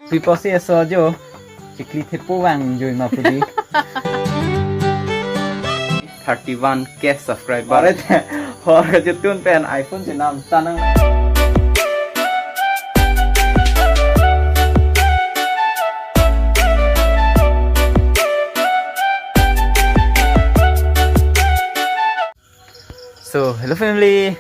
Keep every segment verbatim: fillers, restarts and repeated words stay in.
Piposi eso ajo, chikli thepo vangjuima pu di. Thirty-one K subscriber. Ore te, hor kachetun pen iPhone chenam tanang. So, hello family.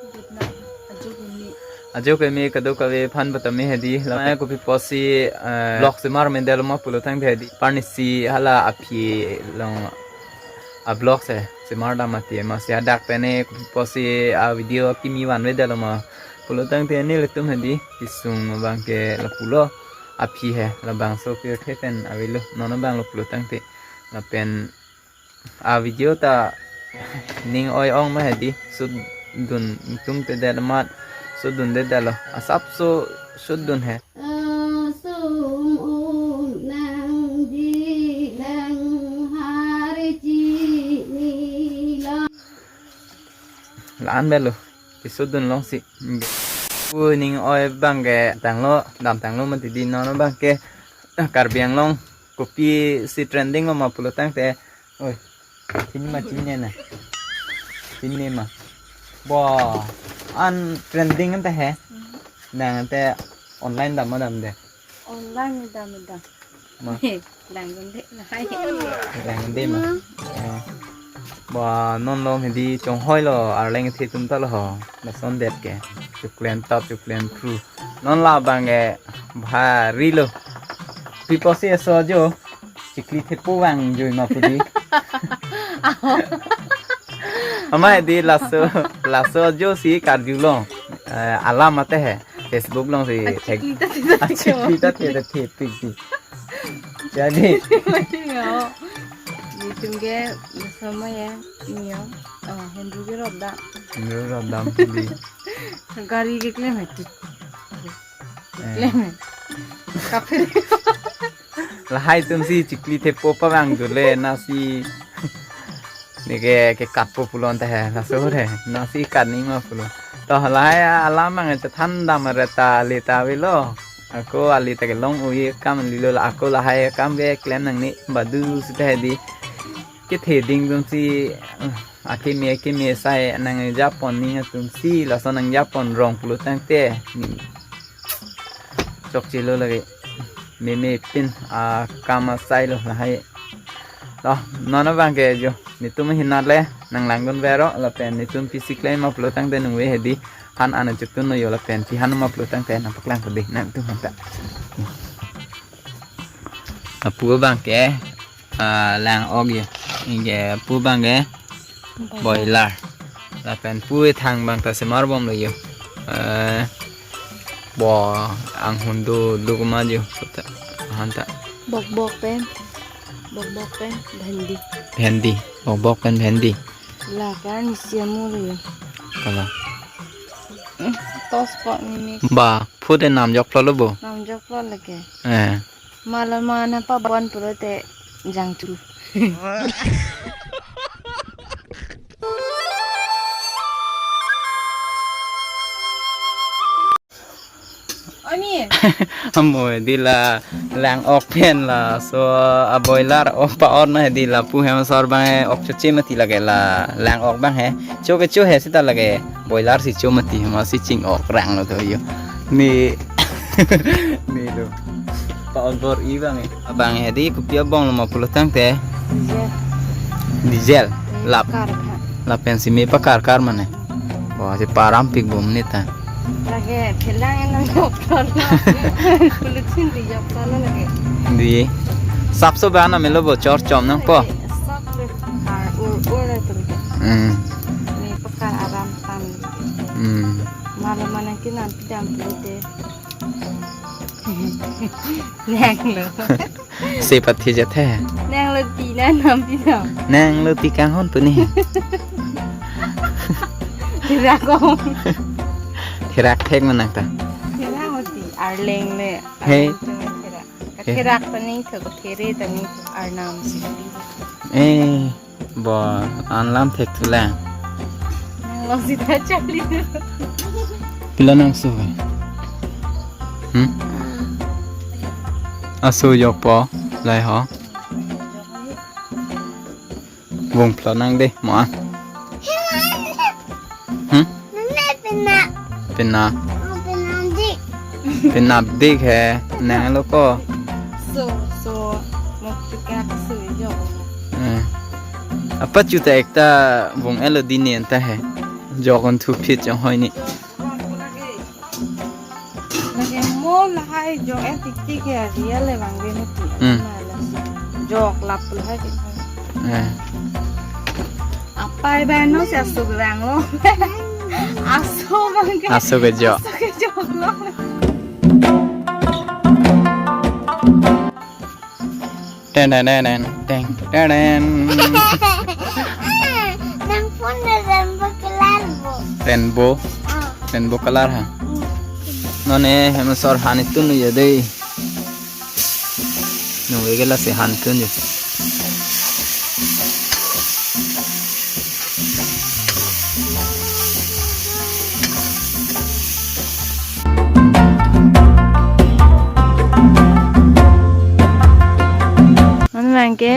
Good night. Ajo kami. Ajo kami kadokave aphan patame hedi. Lamai kopi pusi, eh, vlog semar mendel ma pulo tangte hedi. Parnisi hala aphi along a-vlog si semar dam mati ma si adak pen kopi pusi a-video kimi vanvedetlo ma pulo tangte nelitum hedi. Kesung abang ke lapulo aphi he labangso pirthe pen avelo. Non abang lo pulo tangte lapen a-video ta ning oi-ong ma hedi, shoot dun tum te det amat shoot dunde detlo, asapso shoot dun he. Asung unang jilang harji nilo. La-an belo ke shoot dun longsi. Pu ning oi abang ke tanglo, dam tanglo mati di. Non abang ke Karbi Anglong kopisi trending lo ma pulo tangte. Oi, chini ma chini na. Chini ma. Bo, an trending anta he. Nang ante online dam ma damde. Online dam dam. Ma. Langdunde lahai. Langdunde ma. Eh. Bo, non long hedi chonghoi lo, arleng the tum ta lo ho. Lason det ke. Chuklen tap, chuklen pru. Non labang ke bhari lo. Piposi eso ajo, chikli thepo vangjuima pu di. Ama hedi laso, laso ajo si karjulong. Eh, alam ate he. Facebook longsi. Achikli ta the ta the. Achikli ta the ta the pik di. Jadi. Mati ya. Nelitum ke bersama ya. Ini ya. Oh, Hendro ke rot dam. Hendro rot dam di. Gari keklem hai tu. Eh. Keklem hai. Kafe. Lahai atum si chikli thepo pavang dule nasi. Neke ke katpo pulo anta he, laso he. Nasi kat ni ma pulo. To lahai alam ang chethan dam re ta ali ta avelo. Ako ali ta kelong ui kam lilo la ako lahai kam keklem nangne badu sita hedi. Kethe ding atum si, uh, akimi akimi sai nangja pon ning atum si, laso nangja pon rong pulo tangte. Chokche lo lake. Meme pin, ah, kam asai lo lahai. To, non abang ke jo. Nelitum hinat le, nang langdun vero, lapen nelitum pisi klem ma pulo tangte nungve hedi. Han an chetun lo jo lapen, pi han ma pulo tangte nangpaklang kedi, nangtum hanta. Apu abang ke, ah, lang-ok jo. Anke pu abang ke boiler. Lapen pu ethang abang ta semar bomlo jo. Eh, bo anghun do do koma jo. Hanta. Bok bok pen. Bok bok pen bhendi. Bhendi. Bok bok pen bhendi. La kan isi amu lo jo. Kala. Hmm, tos kok ni. Ba, pu de namjoklo lo bo. Namjoklo lake. Eh. Malama nangpabon pulote jangthu. Ami. Amo hedi la lang-ok pen laso a-boiler ok pa-on ma hedi lapu hem asor abang ok choche mati lake la lang-ok abang he. Cho ke cho he sita lake boiler si cho mati hem asi ching-ok rang lo to jo. Ni ni lo. Pa-on bor-i abang he. Abang hedi kopi abong lo ma pulo tangte. Diesel. Diesel. Lap. Kar kar. Lapen si me pakar kar mane. Wah, si param pik bom ni ta. Lake thelang en nang joklo. Pulutin di joklo lake. Di. Sapso ba na melo bo chor chom nangpo. Sap le pakar ur ur le tum. Hmm. Me pakar aram tam. Hmm. Malam mana kinan pidam pide. Nang lo. Se pathi jathe. Nang lo tina nam tina. Nang lo ti kanghon pu ni. Therak ong. Therak thek ma nang ta. Therak ong ti arleng le. He. Arleng le therak. He. Therak ta ning thek, there ta ning thek, arnam si. Eh. Bo, an lam thek thu lang. Nang lo sita charli. Pilo nang su. Hmm? Aso jokpo, lahai ho. Vung phlot nang dei, mo an. Hmm? Nang ne pina. Pina. Oh, pina dik. Pina dik he, nang lo ko. So, so, mo pika so jok. Eh. Apa chuta ekta vung elo dini anta he. Jok on thu phit jong hoi ni. Lake mo lahai jok eh tik tik ya, dia le bang bini ti. Hmm. Jok lap lahai tik. Eh. Apai bang no si aso bang lo. Aso bang ke. Aso ke jok. Aso ke jok lo. Ten, ten, ten, ten, ten, ten, ten. Nang phone de rainbow color bo. Rainbow? Ah. Rainbow color ha? Hmm. Non ne hem asor han itun ya dei. Nung ege lasi han tun ya. Manu bang ke,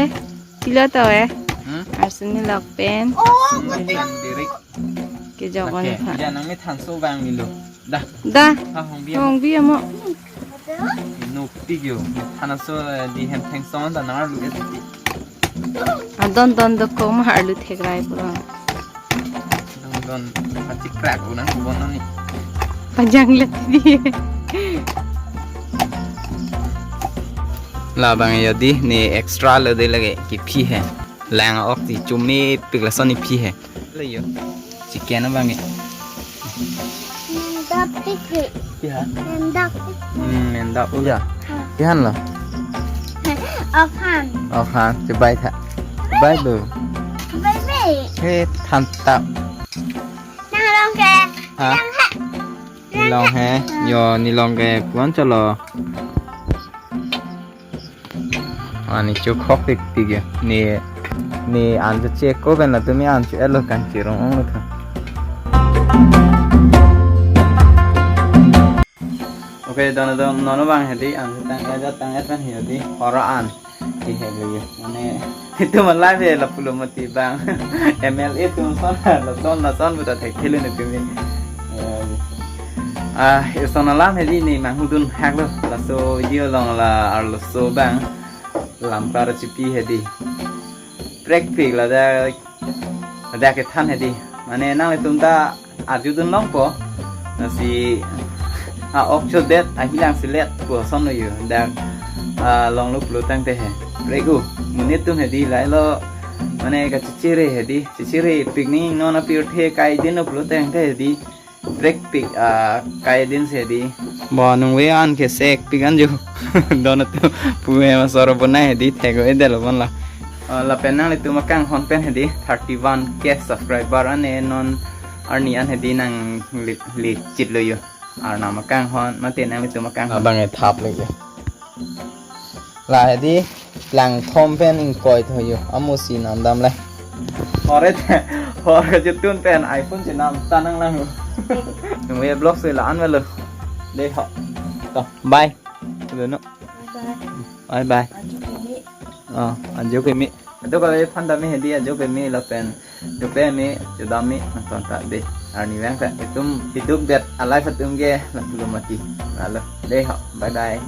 pilo to eh. Hmm? Arsun ni lok pen. Oh, hmm, betul. Birik. Ke jok on. Oke, tha. Ya, nang ni thanso bang milo. Dah. Dah. Ha, hong bi amo. Hong bi amo. Inuk tik yo. Thanso, eh, di hem thengson ta nang arlu et tik. Adon don dokok ma arlu thek rai pura. Don don, pachikrak unang kubon ni. Pajang let di. La bang ya dei, ne extra lo dei lake kephi he. Lang ok ti chumi pik lason ni phi he. Lo yo. Chicken abang ke. Mendap tik ke. Iya. Mendap tik. Hmm, mendap uya. Ha. Ihan lo. Off han. Off han, chibai tha. Chibai lo. Chibai be. He, than tap. Nang long ke. Ha? Nang he. Ni long he. Yo, ni long ke kuan chalo. Ani chuk hok tik tik ya. Ni, ni an chechek ko pen latum ni an che-et lo, kan chirong ong lo tha. Okay, don don non bang he dei an tang et tang et pen he dei hora an. Di he lo ya. Mane itu malai be lapulo mati bang. M L A atum son lason lason buta thekthelo ni tumi. Eh, ah, ison alam he dei ne manghudun hak lo. Laso video along la arloso bang. Lamkar chipi he dei. Prekpik ladak, ladak kethan he dei. Mane nanglitum ta arjudun longpo. Lasi a-ok chodet ahilang selet pu ason lo yo. Dak, ah, longlo pulo tangte he. Prek u, monit atum he dei lahai lo. Mane kachechere he dei. Chechere pik ni non apirthe kaidin lo pulo tangte he dei. Prekpik, ah, kaidin si he dei. Bo nung ve an ke sekpik an jo. Don atum pu hem asor bonai he dei, thek-o-edetlo bon la. Ah, lapen nanglitum akanghon pen he dei, thirty one K subscriber an ne non arni an he dei nang li, li chit lo yo. Arnam akanghon, mate nanglitum akanghon. Abang e thap lo yo. La he dei, langthom pen ingkoi tho yo, amusi namdam le. Hor et, hor kachetun pen iPhone chenam ta nang lang yo. Nung ve vlog si la-an velo. Dei ho. To, bye. Lo no. Bye bye. Bye bye. Ajo kemi. Oh, ajo kemi. Ado kali phan dami he dei ajo kemi lapen. Jope me, jodam me, nangton ta dei. Arni vang ta, itum, iduk det, alive atum ke, lapulo mati. Lalo, dei ho, bye bye.